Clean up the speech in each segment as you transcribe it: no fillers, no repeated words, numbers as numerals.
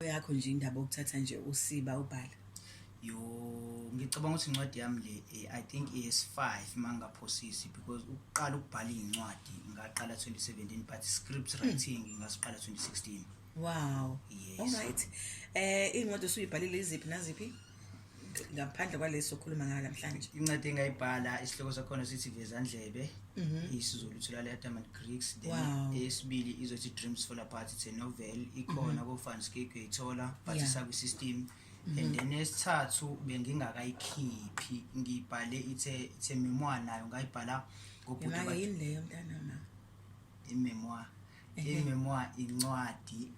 Yakho nje indaba okuthatha nje usiba ubhala. Yo, ngicabanga ukuthi incwadi yami le I think is5 mangaphosisi, because ukuqala ukubhala incwadi ngaqala 2017, but script writing ngasiqala 2016. Yes. All right, incwadi osuyibhalile iziphi naziphi ngaphandle kwaleso okhuluma ngayo namhlanje? Incwadi engayibhala isihloko sakhona sithi Vezandlebe, isiZulu, Thulale Adam and Greeks. Then eyesibili izothi Dreams Fall Apart, it's a novel, ikhona ko Fanscape, uyayithola, but isakwi-system. And then esithathu bengingakayikhiphi, ngiyibhale, ithe memoir, nayo ngayibhala ngobhuti. Yona yini leyo, mntana ma? I-memoir, i-memoir incwadi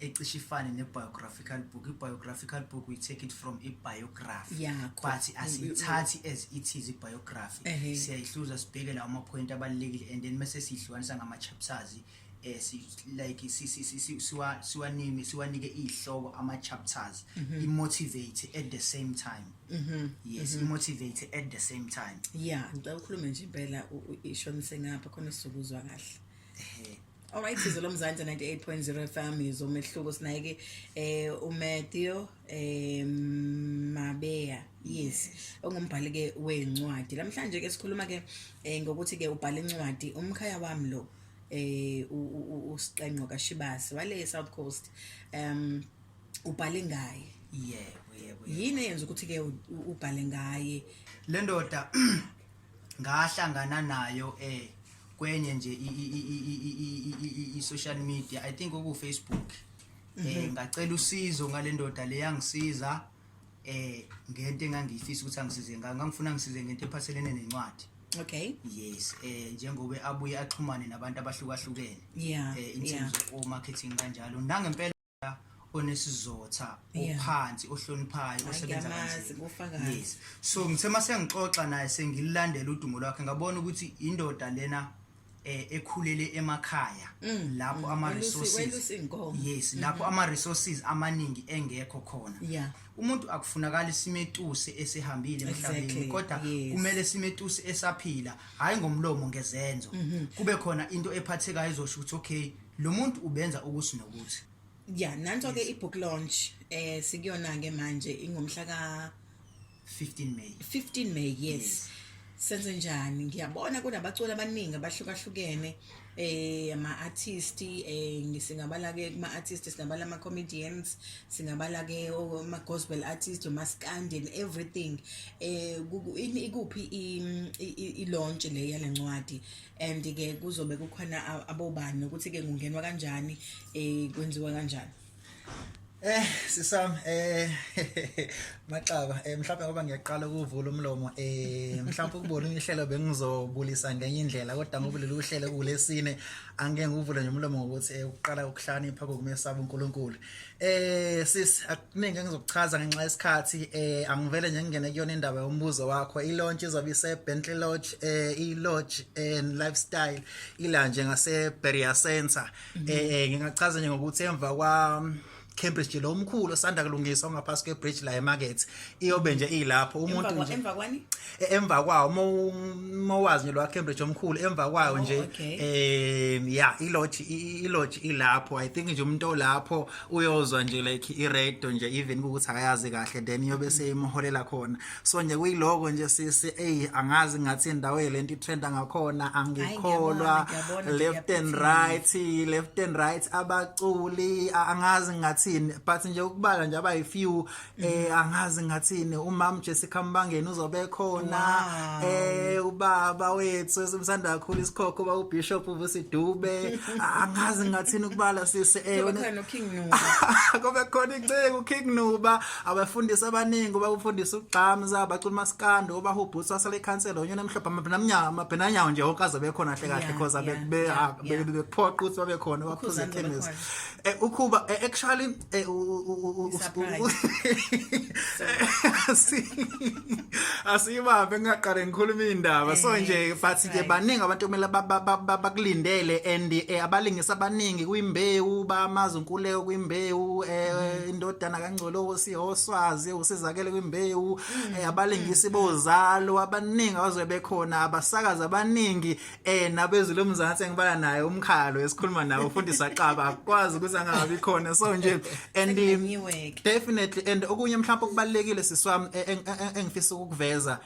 ecishe ifane ne-biographical book. I-biographical book, we take it from i-biography Yakho. but asiyithathi as it is i-biography. Siyayihluza, sibheke lawo ama-point abalulekile, and then mase siyihlukanisa ngama-chapters, like siwanime, siwanike iy'hloko ama-chapters, i-motivate at the same time. Yes, i-motivate at the same time. Yeah, ngicela ukhulume nje impela, ishonise ngapha khona sizokuzwa kahle. Alright, Sizwe Lomzansi 98.0 FM, izomehluko. Sinaye ke uMatthew Mabea, yes, ongumbhali ke wencwadi. Namhlanje ke sikhuluma ke ngokuthi ke ubhala incwadi, umkhaya wami lo uSiqenqo kaShibase wale South Coast, ubhale ngaye. Yebo. Yini eyenza ukuthi ke ubhale ngaye? Le ndoda ngahlangana nayo kwenye nje i-social media, I think oku Facebook. Ngacela usizo ngale ndoda le, yangisiza ngento engangiyifisa ukuthi angisize ngayo. Ngangifuna ngisize ngento ephathelene nencwadi. Yes, njengoba abuye axhumane nabantu abahlukahlukene in terms of marketing kanjalo, nangempela onesizotha, ophansi, ohloniphayo, osebenza ngiyamazi, kanzima. Ngufakazi. Yes, so ngithe mase ngixoxa naye, sengililandela udumo lwakhe, ngabona ukuthi indoda lena ekhulele emakhaya lapho ama resources Welusa iy'nkomo. Yes, lapho ama resources amaningi engekho khona. Umuntu akufunakali simetuse esehambile emhlabeni, kodwa kumele simetuse esaphila, hayi ngomlomo, ngezenzo, kube khona into ephathekayo ezosho ukuthi okay, lo muntu ubenza ukuthi nokuthi. Yeah, nanso ke i-book launch sikuyona ke manje, ingomhla ka 15 May. 15 May, yes. Senze njani? Ngiyabona kunabaculi abaningi abahlukahlukene, ama artist, singabala ke kuma artist, singabala ama comedians, singabala ke ama gospel artist, umaskandi and everything. Ikuphi i launch le yalencwadi, and ke kuzobe kukhona abobani, nokuthi ke kungenwa kanjani, kwenziwa kanjani? Sisam Maxaba, mhlawumbe ngoba ngiyaqala ukuvula umlomo, mhlawumbe ukubona ihlelo bengizobulisa ngenye indlela, kodwa ngoba lolu hlelo kulesine, angeke nguvule nje umlomo ngokuthi ukuqala ukuhlakanipha kokumesaba uNkulunkulu. Sis, akuningi engizokuchaza ngenxa yesikhathi. Angivele nje ngingene kuyona indaba yombuzo wakho. I-launch izobe ise Bentley Lodge, i-Lodge and Lifestyle, ila nje ngase Berea Center. Ngingachaza nje ngokuthi emva kwa Cambridge lo omkhulu osanda kulungiswa ongaphansi kwe-bridge la emarket, iyobe nje ilapho umuntu Emva nje emva kwani? Emva kwawo, mowazi nje lo Cambridge omkhulu, emva kwawo Oh, nje. Yeah, i-lodge, i-lodge ilapho. I think nje umuntu olapho uyozwa nje like i-radio nje, even ukuthi akayazi kahle, then iyobe seyimholela khona. So nje kuyiloko nje sisi, ey, angazi ngathi indawo lento i-trenda ngakhona, angikholwa. Ngiyabona nje, Left and kuyaphuthunywa. right, left and right, abaculi, angazi ngathini, but nje ukubala nje abayi-few, angazi ngathini, umam Jessica Mbangeni uzobe khona. Ubaba wethu esimsanda kakhulu, isikhokho ba uBishop Vusi Dube, angazi ngathini ukubala sisi. Kuzobe khona noKing Nuba. Kube khona iceke uKing Nuba, abafundisi abaningi, bakufundisa ugqamza, abacula maskando, obahubhutsa wasale ikhansela onyona emhlophe, amabhenamnyama, amabhenanyawo nje wonke azobe khona kahle kahle, because bekuphoqa ukuthi babe khona, baphuze Ukhuzani uzobe ekhemisi. khona? Ukhuba actually I-surprise. Asiyibambe ngingaqale ngikhuluma indaba, so nje but nje baningi abantu kumele bakulindele, and abalingisi abaningi kwimbewu, bamazi unkuleko kwimbewu, indodana kaNgcolosi, oswazi usizakele kwimbewu, abalingisi bozalo abaningi abazobe bekhona, abasakazi abaningi, nabezulu lomzansi engibala naye umkhalo esikhuluma naye, ufundisa Xaba, akwazi ukuthi angabi khona. So nje nje and Sekumenyiwe-ke. Definitely, and okunye mhlawumbe okubalekile, siswami, engifisa ukukuveza,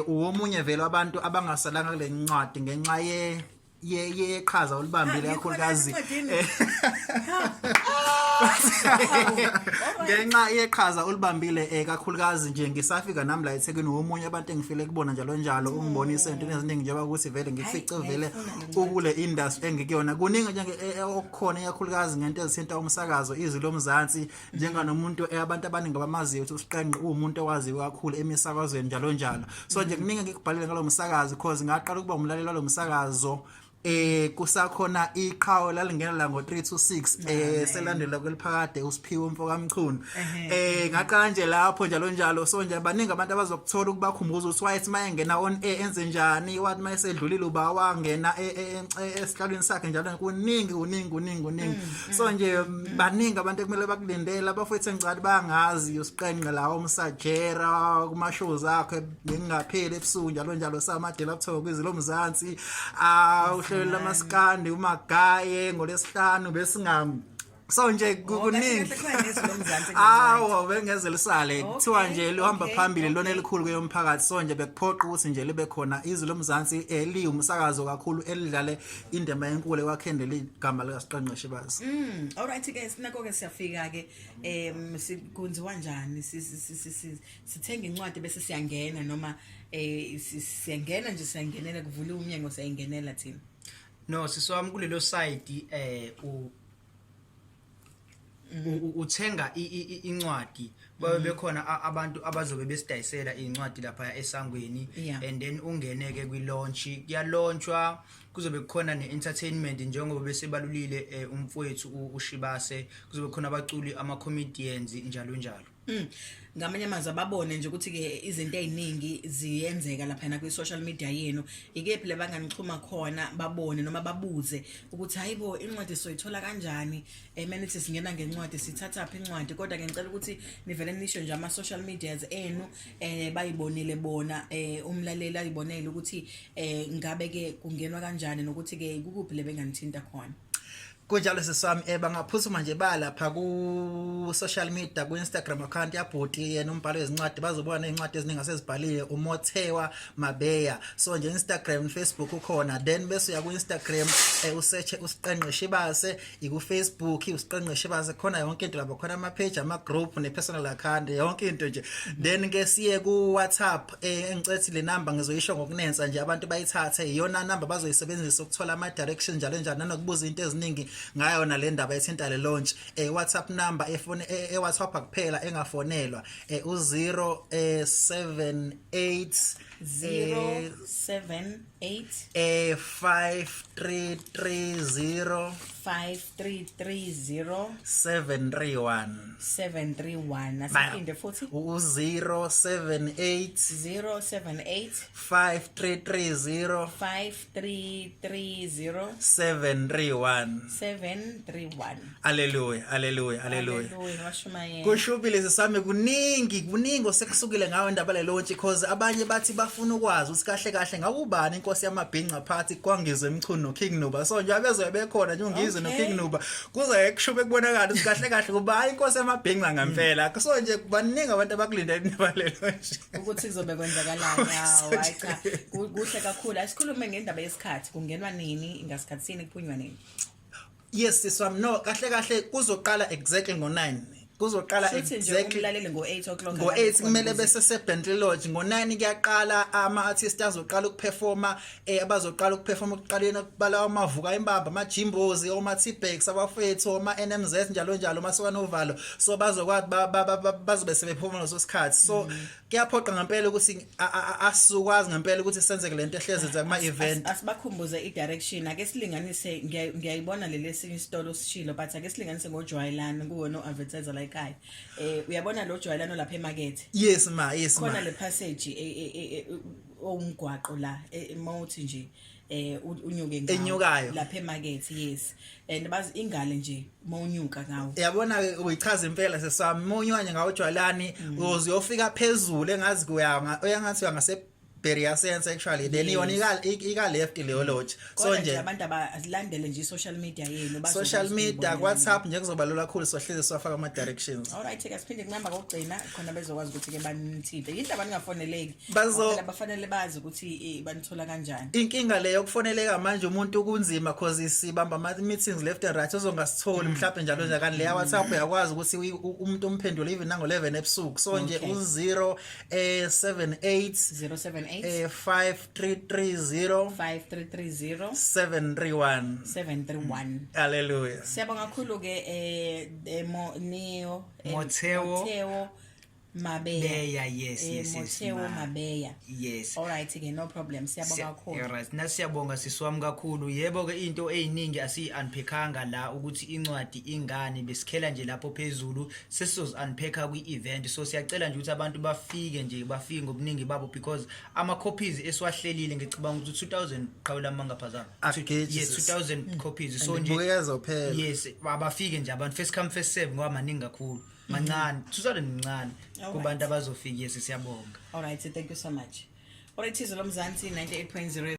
uwomunye vele abantu abangasalanga kule ncwadi ngenxa ye ye yeqhaza olibambile Ha, kakhulukazi ngikhona encwadini. Ngenxa yeqhaza olibambile, kakhulukazi nje ngisafika nami la eThekwini, womunye abantu engifile kubona njalo njalo, ungibonise into eziningi, njengoba ukuthi vele ngifice Hayi, vele ngiyayifuna le ncwadi. ukule industry engikuyona kuningi nje okukhona, ikakhulukazi ngento ezithinta umsakazo Izwi Lomzansi, njenganomuntu abantu abaningi abamaziyo ukuthi uSiqenqe uwumuntu owaziwa kakhulu emisakazweni njalo njalo. So nje kuningi engikubhalile ngalo msakazo, because ngaqala ukuba umlaleli walo msakazo kusakhona iqhawe lalingena la ngo3 to 6, selandela kweliphakade uSiphiwe umfo kaMchunu. Ngaqala nje lapho njalo njalo. So nje baningi abantu abazokuthola ukubakhumbuza ukuthi wayethi mayengena on air enze njani, wathi mayesedlulile uba wangena esihlalweni sakhe njalo. Kuningi, kuningi, kuningi, kuningi. So nje baningi abantu ekumele bakulindele, abafowethu engicela bangazi uSiqenqe la umsajera kuma shows akhe bengingapheli ebusuku njalo njalo, samadela buthoko kwiZwi Lomzansi, ah, uhlelo lamaskandi umagaye ngolesihlanu besinga. So nje Oh, kuningi. kahle kahle khona neZwi Lomzansi. Awu, bengeze lisale kuthiwa nje lihamba phambili lona elikhulu kweyomphakathi. So nje bekuphoqa ukuthi nje libe khona Izwi Lomzansi, eliwumsakazo kakhulu elidlale indima enkulu ekwakheni leli gama likaSiqenqe Shibase. Alright ke, sinako ke, siyafika ke. Sikunziwa njani? Sithenga incwadi bese siyangena, noma siyangena nje, siyangenela, kuvula umnyango, siyayingenela thina? No, siswami, kulelo side uthenga incwadi, babe bekhona abantu abazobe besidayisela incwadi lapha esangweni. And then ungene ke kwi launch, kuyalaunchwa, kuzobe kukhona ne-entertainment njengoba besebalulile umfowethu uShibase, kuzobe khona abaculi, ama-comedians, njalo njalo. Ngamanye amazwi ababone nje ukuthi ke izinto eziningi ziyenzeka lapha na kwi social media yenu. Ikephi le banganixhuma khona, babone noma babuze ukuthi hayibo, incwadi soyithola kanjani? Manithi singena ngencwadi, sithatha phi incwadi? Kodwa ke ngicela ukuthi nivele nisho nje ama social medias enu, bayibonile bona, umlaleli ayibonele ukuthi ngabe ke kungenwa kanjani nokuthi ke kukuphi le benganithinta khona. Kunjalo, siswami, bangaphuthuma nje balapha ku social media, ku Instagram account yabhuti yena umbhalo wezincwadi, bazobona incwadi eziningi asezibhalile uMothewa Mabeya. So nje Instagram, Facebook ukhona, then bese uya ku Instagram, usearch uSiqenqe Shibase, iku Facebook uSiqenqe Shibase, khona yonke into lapho khona, ama page, ama group, ne personal account, yonke into nje. Then ke siye ku WhatsApp, engicethi le number ngizoyisho ngokunensa nje, abantu bayithathe, iyona number bazoyisebenzisa ukuthola ama direction njalo njalo nanokubuza into eziningi ngayo nale ndaba ethinta le launch. WhatsApp number efone, e WhatsApp kuphela, engafonelwa, u0 78 078 5330 5330 731. 731. Asiphinde futhi. U078 078 5330 5330 731. 731. Haleluya, haleluya, haleluya. Haleluya, washumayela. Kushubile, sisami, kuningi, kuningi osekusukile ngayo indaba le launch, because abanye bathi bafuna ukwazi ukuthi kahle kahle ngakubani inkosi yamabhinca phakathi kwaNgizwe Mchunu noKing Nuba. So nje abezobe bekhona nje uNgizwe noKing Nuba, kuze kushube kubonakala ukuthi kahle kahle kuba inkosi yamabhinca ngempela. So nje baningi abantu abakulindele indaba le launch. Ukuthi kuzobe kwenzakalani. Hawu, hayi cha, kuhle kakhulu. Asikhulume ngendaba yesikhathi. Kungenwa nini, ngasikhathini, kuphunywa nini? Yes, siswami, no, kahle kahle kuzoqala exactly ngo9, kuzoqala Shuthi nje exactly umlaleli ngo-8 o'clock ngo-8 kumele bese seBentley Lodge. Ngo-9 kuyaqala, ama-artist azoqala ukuperforma, abazoqala ukuperforma ekuqaleni kubala amavuka imbamba, amajimbozi, oma-T-Bags, abafethu oma-NMZ, njalo njalo, masuka novalo. So bazokwazi bazobe sebephuma ngaleso sikhathi. So kuyaphoqa ngempela ukuthi asukwazi ngempela ukuthi senzeke lento ehlezi yenza kuma-event. Asibakhumbuze i-direction. Ake silinganise, ngiyayibona leli esinye isitolo sishilo, but ake silinganise ngojwayelano kuwona o-advertiser la ekhaya. Uyabona lo jwayelano lapha emakethe? Yes ma, yes ma. Khona le passage owumgwaqo la, mawuthi nje unyuke ngawo. Enyukayo. Lapha emakethe, yes, and bazi ingale nje mawunyuka ngawo. Yabona ke, uyichaza impela, sesami, munywa nje ngawujwalani uze uyofika phezulu, engazi kuya uyangathi uyangase Berea Sense actually, then yona ika left leyo lodge. So Kodwa nje nje abantu abalandele nje i-social media yenu bazokwazi social media, ukuyibona. WhatsApp nje kuzoba lula kakhulu, sohlezi siwafaka ama directions. Alright ke, siphinde kunamba kokugcina khona bezokwazi ukuthi ke banithinte. Yini indaba ningafoneleki? Phela bafanele bazi ukuthi banithola kanjani. Inkinga leyo kufoneleka manje umuntu kunzima, cause sibamba ama meetings left and right, uzongasitholi mhlawumbe njalo nje. Kanti leya WhatsApp uyakwazi ukuthi umuntu umphendule even nango 11 ebusuku. So nje u0 78 078 5330 5330 731. 731. Hallelujah. Siyabonga kakhulu ke Neo Motheo. Motheo Mabeya. Beya, yes. Motheo Mabeya. Yes. Alright ke, no problem, siyabonga kakhulu. Alright, nasiyabonga sisiwami kakhulu. Yebo ke, into eziningi asiyi-unpackanga la ukuthi incwadi ingane, besikhela nje lapho phezulu, sesizozi-unpacka kwi-event. So siyacela nje ukuthi abantu bafike nje, bafike ngobuningi babo, because ama-copies esiwahlelile ngicabanga ukuthi 2000, qhawela mangaphazana. Ageji, Yes, sis. 2000 copies, so And nje ibukeka izophela. Yes, abafike nje abantu, first come first serve, ngoba maningi kakhulu, mancane 2000, mncane kubantu abazofika. Yes, siyabonga. Alright, thank you so much. Alright, Izwi Lomzansi 98.0.